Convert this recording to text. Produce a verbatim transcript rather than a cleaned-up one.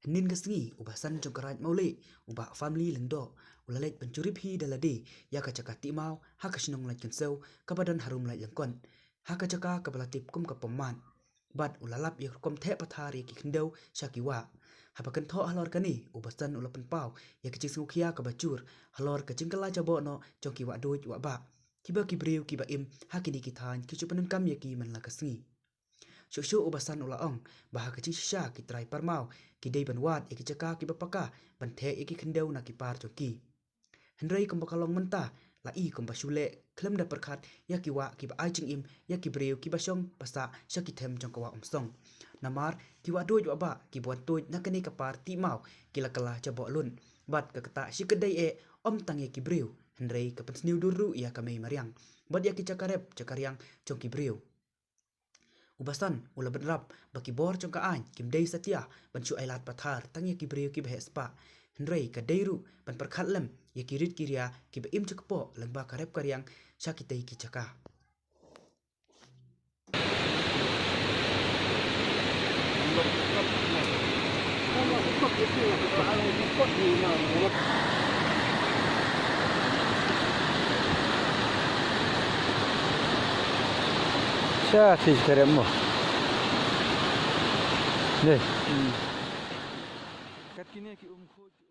Hynnin ka sngi, u Basan jong ka Raid Mawleh, u Bah Family Lyngdoh, u la leit ban jurip hi da lade ïa ka jaka tih maw ha ka shnong Laitkynsew kaba don harum Laitlyngkot, ha ka jaka kaba la tip kum ka Pom Mat. Bad u la lap ïa ka rukom theh pathar ïa ki khyndew sha ki wah. Haba kynthoh halor kane, u Basan u la pynpaw ïa ka jingsngewkhia kaba jur halor ka jingkylla jaboh noh jong ki wahduid wahbah, kiba ki briew kiba im ha kine ki thaiñ ki ju pyndonkam ïa ki man la ka sngi. Shuh shuh u Basan u la ong ba ha ka jingshisha ki trai parmaw ki dei ban wad ïa ki jaka kiba paka ban theh ïa ki khyndew na ki par jong ki. Hynrei kumba ka long mynta, la i kumba shu leh khlem da pyrkhat ïa ki wah kiba ai jingim ïa ki briew kiba shong ba sah sha ki them jong ka wah Umsong. Namar ki wahduid wahbah kiba wan tuid na kane ka par tih maw ki la kylla jaboh lut. Bad ka ktah shikatdei eh ym tang ïa ki briew, hynrei ka pynsniew dur ruh ïa ka mei mariang bad ïa ki jaka rep jaka riang jong ki briew. U Basan u la bynrap ba ki bor jong ka aiñ kim dei satia ban shu ailad pathar tang ïa ki briew kiba heh spah, hynrei ka dei ruh ban pyrkhat lem ïa ki rit ki ria kiba im jingkpoh lyngba ka rep ka riang sha kitei ki jaka. Sha thij ka rep mo. Dei. Kat kine ki um khuid.